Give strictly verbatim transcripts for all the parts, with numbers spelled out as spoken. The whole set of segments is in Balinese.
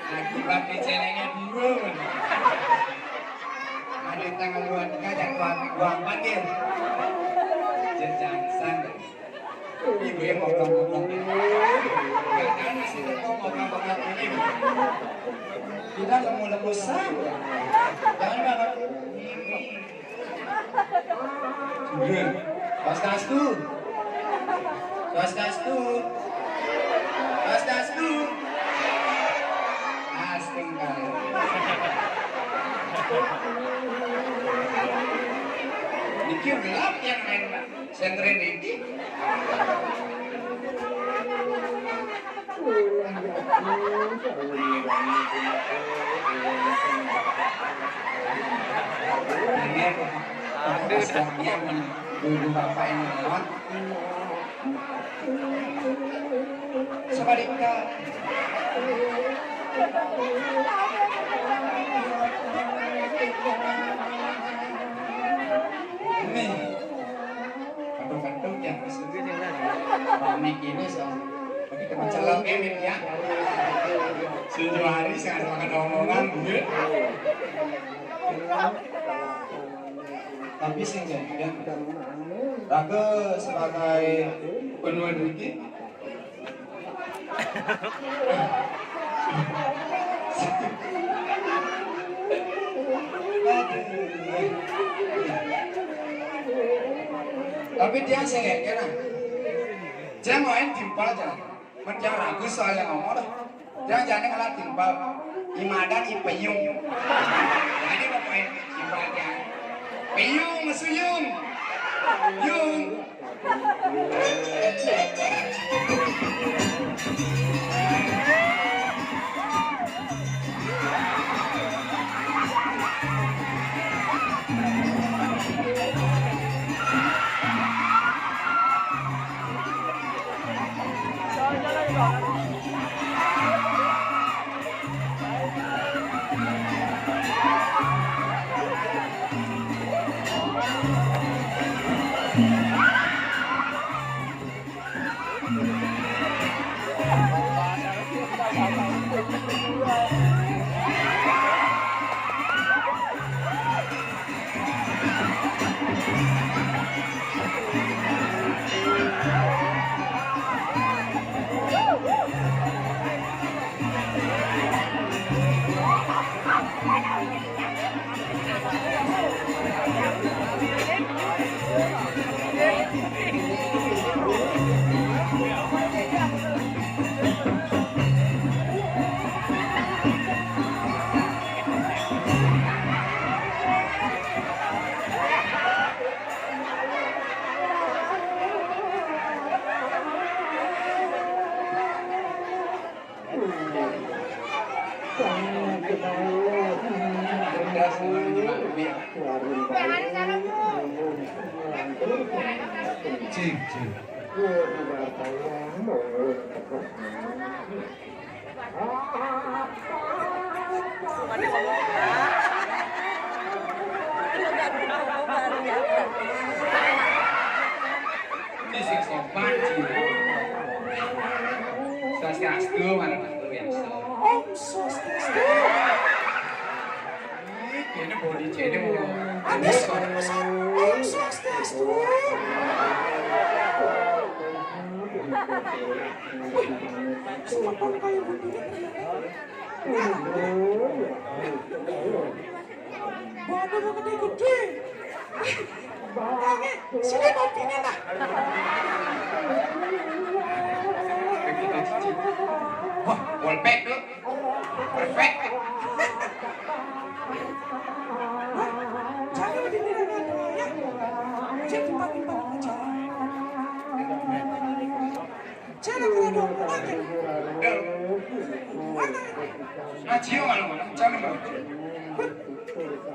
Akibat dicelengnya dua, mana? Ada tangan luar dikajak buat buang panggil. Jejangsan. Ibu yang ngomong-ngomong. Jangan masih ngomong-ngomong ini. Kita lemu-lemu saja. Jangan banget. Swastiastu. Swastiastu. Swastiastu. Asing kali. Niki gelap yang lain, Pak. Sentren ini. Ini ada. Ada. Dulu bapak yang lewat. Sebaliknya. Ini. Kadang-kadang yang masih pamit ini, so. Tapi teman calon Emin ya. Tujuh hari saya ada makan omongan, gue. Tapi sih ya, raga sebagai penuh rezeki. Tapi dia sih ya, kena. Dia main timpal aja. Macam ragu soalnya ngomong dah. Dia jangan kalah timpal. Imadan ipeyung. Jadi pokoknya timpal dia. Peyung, suyung. Yung. Cing, cing. Ini sing sopan, cing. Swastiastu, mana Pak Guru yang so. Om Swastiastu. Ih, ini body cedek. Ada suara besar. Om Swastiastu. Wih, sopan kayak begini ternyata. Badan gede-gede. Oke, sini kopinya, nah. Wah, wallpack tuh. Perfect. Hah? Jangan begini dengan ya. Saya timpal-timpal aja. Cara kena dua puluh lagi. Mana? Ngaji ya malu, jangan malu.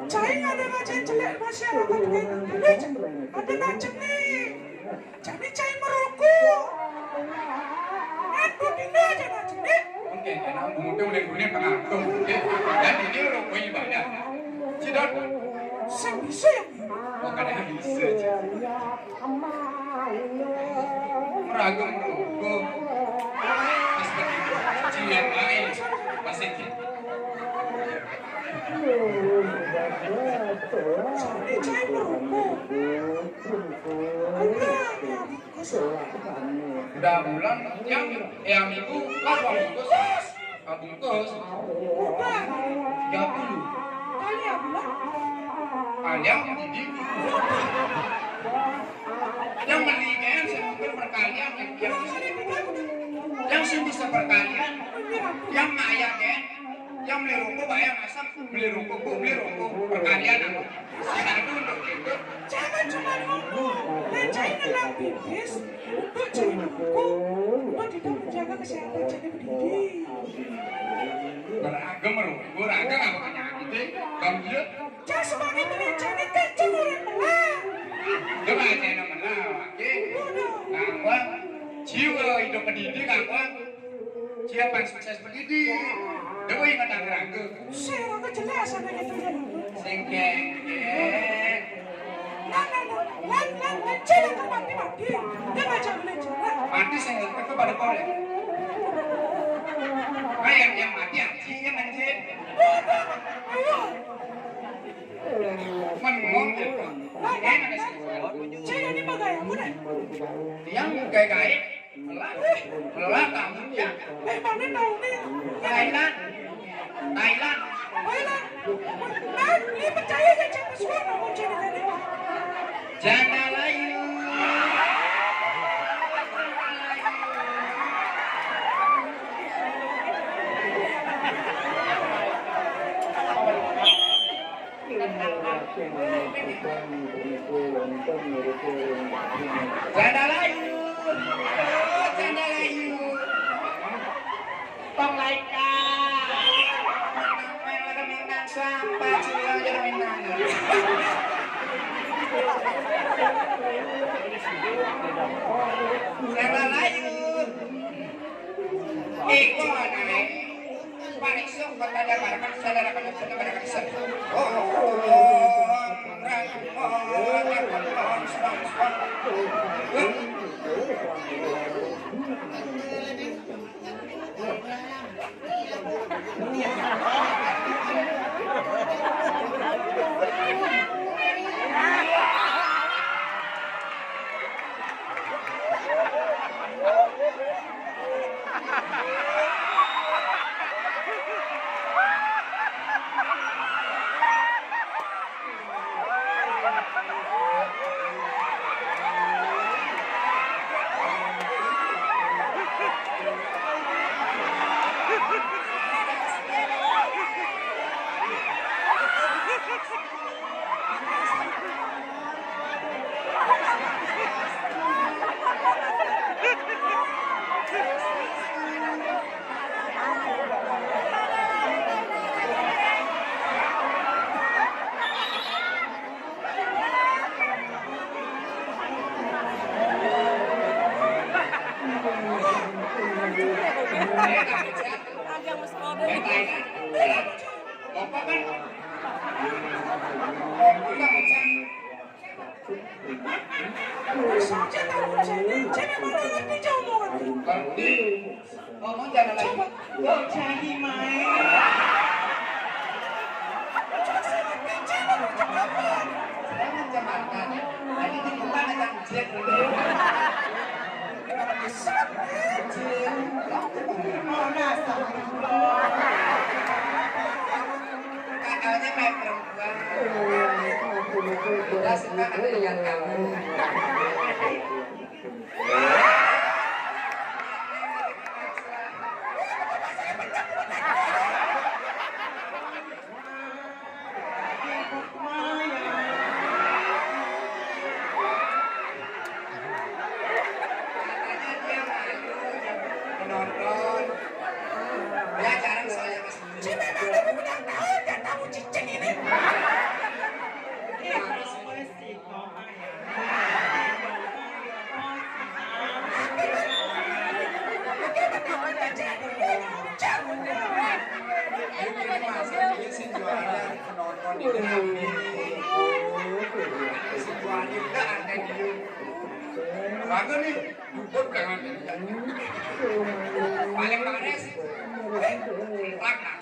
Cai ada ngaji jelek masyarakat kayak gini. Ada ngaji nih. Jadi cai merokok. Aduh, dina aja ngaji nih. Oke, karena umurnya udah punya pengantum. Ya, dan ini rokok ibadah. Tidak. Sing bisa ya. Oh, kadang bisa aja. Meragam rokok. Pas begitu, cian lain. Pas itu. Jane cai merungku. Udah, ya, bungkus. Udah bulan, yang, yang itu, pas bungkus. Bungkus. Udah. Tiga puluh. Kali ya, bulan? Panjang, tinggi. Yang beli kan, saya mungkin perkalian, yang, yang, yang sih bisa perkalian, yang maya kan, yang beli rokok, bayar masak, beli rokok, bu, beli rokok, perkalian aku. Sing anu untuk itu. Jangan cuma ngomong, ngajain anak pipis, untuk jadi buku, untuk tidak menjaga kesehatan jadi pendidik. Beragam, beragam apa penyakit, eh? Kamu lihat? Cak sebagai pengajar ni kan cuma orang belah. Dia baca nama lah, okey. Bodoh. Apa? Jiwa hidup pendidik apa? Siapa yang sukses pendidik? Dia boleh ingat angka-angka. Saya orang jelas anak itu. Sengkek. Nah, nah, nah. Lan, lan, lan. Cila kan mati, mati. Dia baca mana cila. Mati saya ingat ke pada korek. Kayak yang mati, anjing, yang anjing. Bodoh. Ayo. Menung. Lah, lah, lah. Cai ni bagai aku dah. Tiang gaib-gaib. Melah. Melah kamu ya. Eh, mana tahu ni? Thailand. Thailand. Thailand. Nah, ni percaya je cai pesuan aku cai tadi. Janda layu. Janda layu. Oh, janda layu. Tong laika. Main laga Minang sampah, ciliang janda Minang. Janda layu. Iko anae. Paniksa kepada para manusia dan akan manusia kepada manusia. Oh, oh, oh, oh, oh, oh, oh, oh, oh, oh. Ngomong jangan lagi. Coba. Oh, jahi mai. Saya mencemarkan. Jadi dibuka dengan jet. Jet. Oh, nah, sama. Kakaknya kayak perempuan. Kita suka dengan kamu. Penonton. Ya, jarang saya. Cuma kamu udah tahu, udah tahu cicing ini. Paling panas. Plak, nah.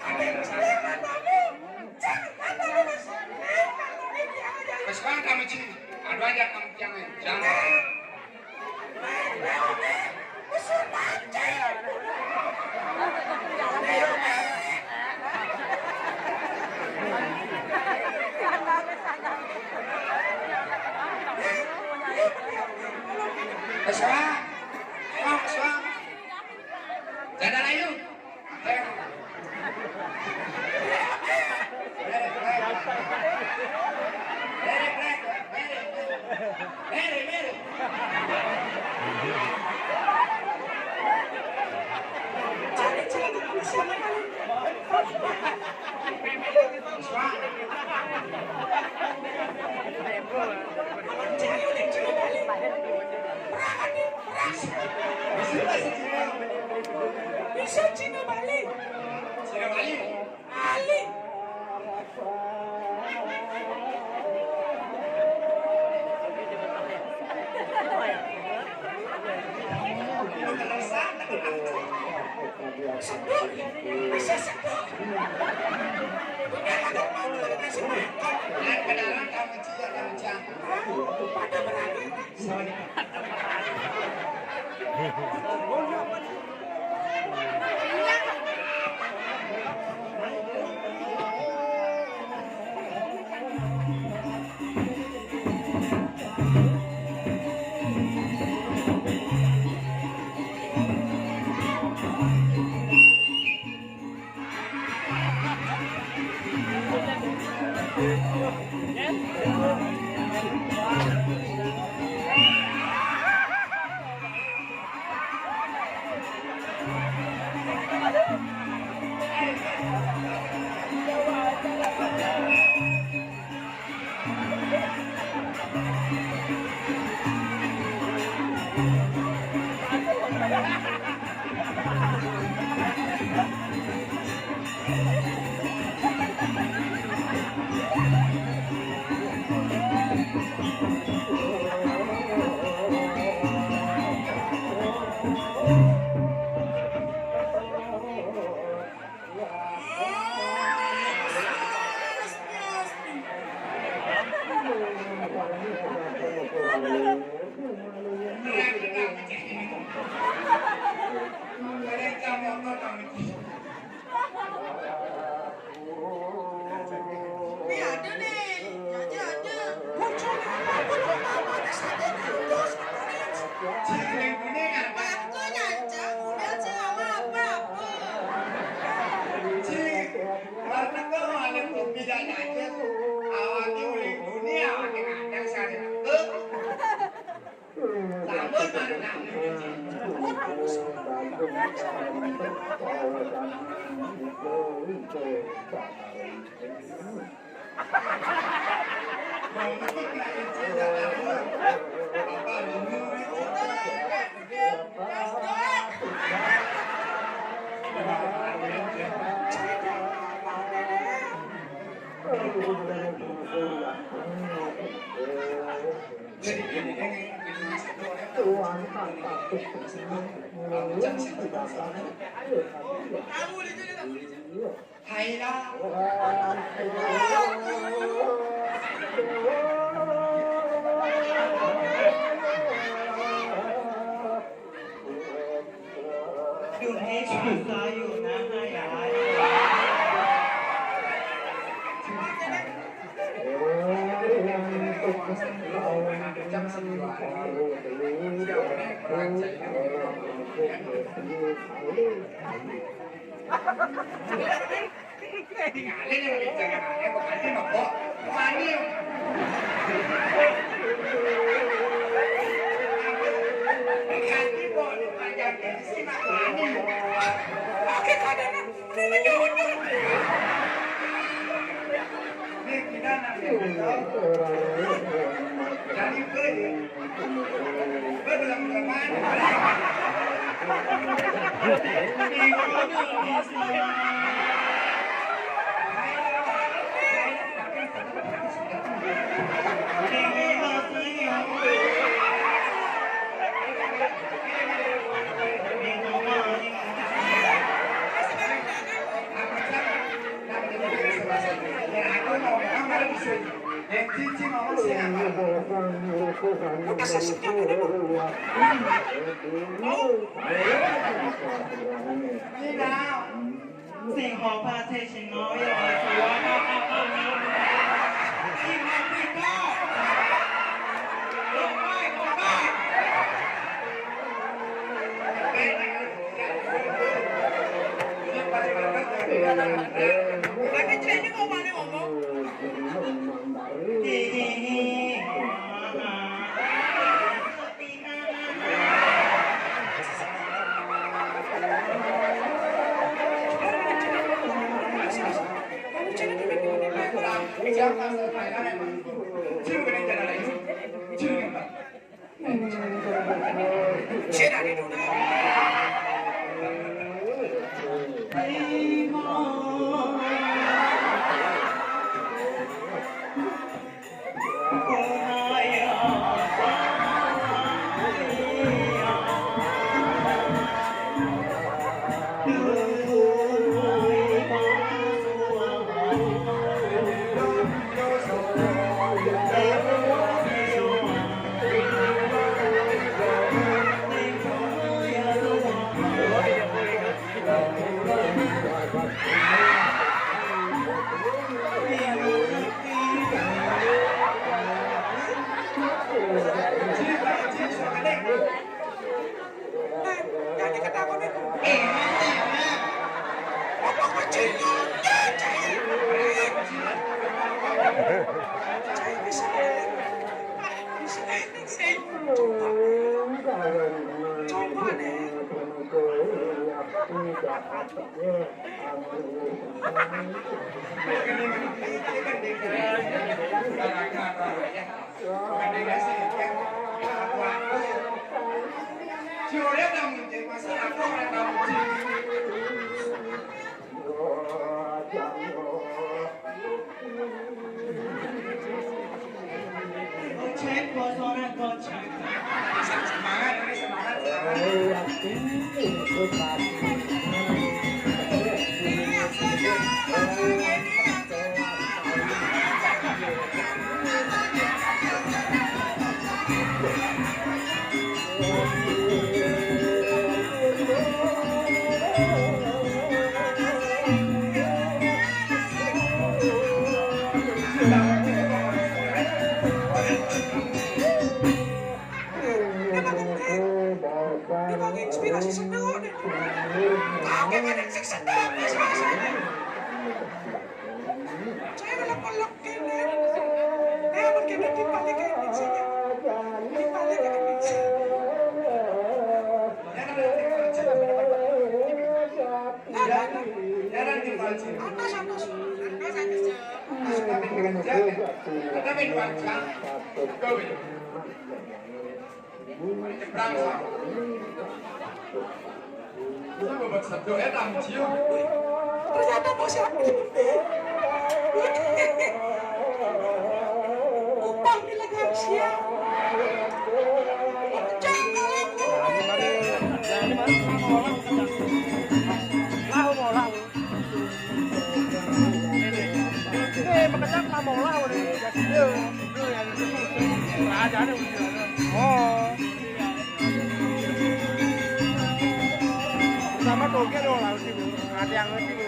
Nah, kenalan kamu Cik, ya, kamu Cik. Pada berani. Sorry. Ini ada nih, ini aja ada. Bocor apa? Bocor apa? Ada satu bungkus. Cik, kuning, kuning apa? Aku nyacang, udah sih lama apa-apa. Cik, warna kau ada kopi dan aja. Awalnya uling dunia, awalnya ada sana. Tuh. Sampun, Pak. Gocek, bosonan gocek. Semangat, ini semangat, semangat. Inspirasi seneng kok, Nek. Aku kan sing seneng, Mas, Mas. Saya lek-lek kene. Nek amun kene dibalik kene sih. Dibalik kene sih. Nah, nah, nah. Atas, atas. Atas, atas. Atas, atas. Atas, atas. Nyebrang, Pak. Itu bobot sedok ya, Tam Jiu. Ternyata mau siap. Upah di Legang siap. Jangan. Lahu, lahu. Ini, ini, makanya aku mau lahu nih. Ya, dia. Dia ya, dia. Rajanya udah. Oh. Sama toge dong, lahu sih, Bu. Ada yang ngerti, Bu.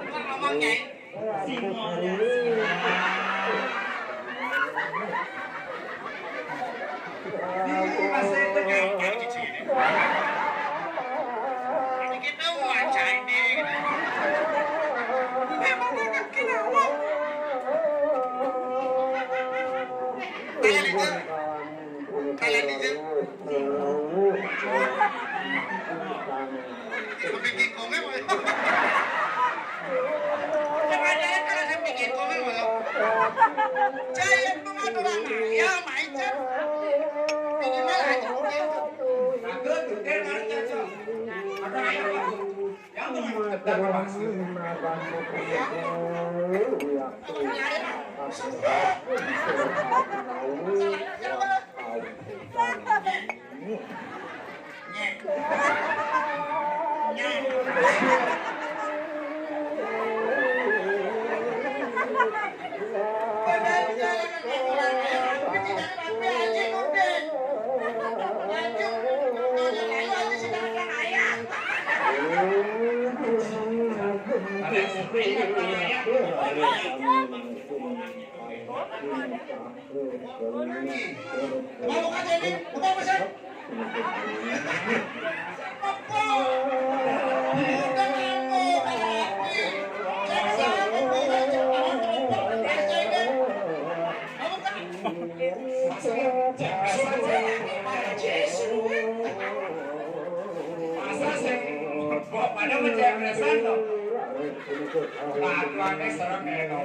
Ngomong, Nyai. Kalian itu, kalian itu. Kepikir komen, Mas. Sebenarnya kalau saya pikir komen, Mas. Saya pengaturan, ya, main, Cak. Minimal aja, oke. Aku tuh, dia harus cocok. Ada ayam, Mas. Yang mau, ya. Mau kasih ini, mau kasih. Masa sing mbok padha ngecek mlesan to? Kelakuane serem ya to.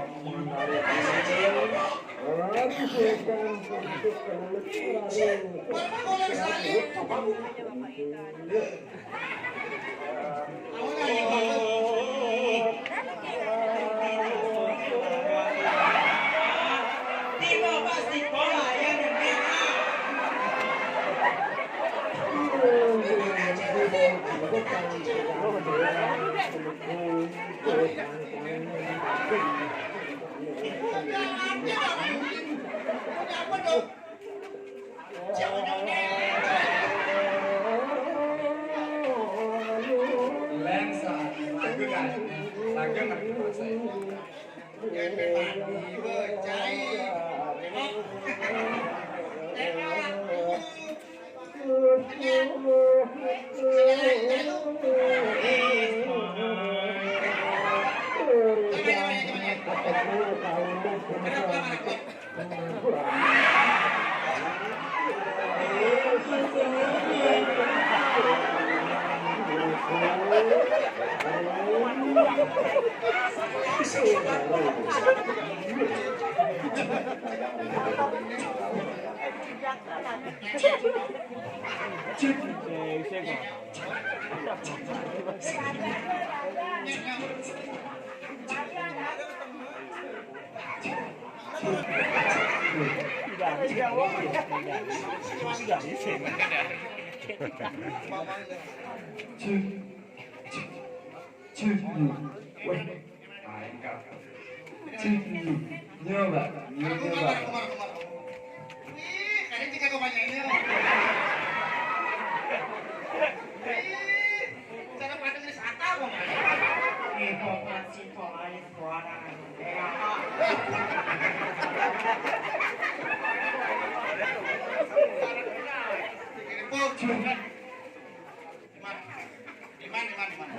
Lensa, lagu kan? Lagu ngerti bahasa ini. Weh. Nyo, Pak. Nyo, nyo, Pak. Wih, kalian tiga kebanyakannya. Wih, cara pandang ini sata, Bang. Ih, kok masih kok aja suara. Iman, iman, iman.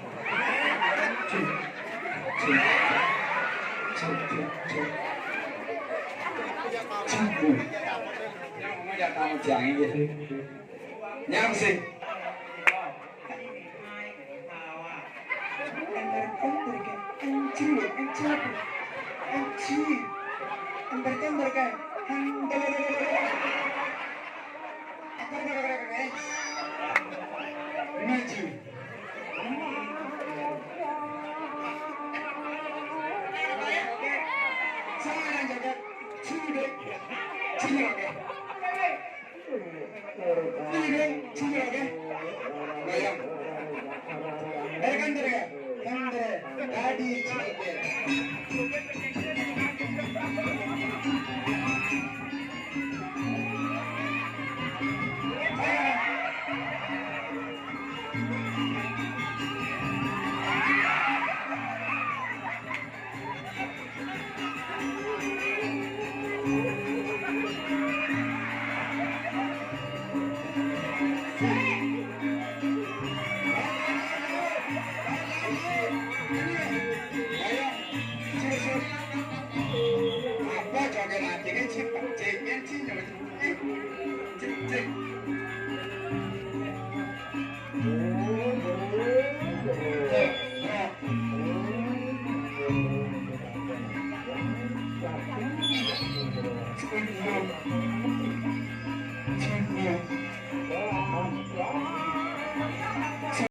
Nyam sih. Maju. Sama yang jaga. Sini, Dek. Sini, oke. Sini, Dek. Sini, oke.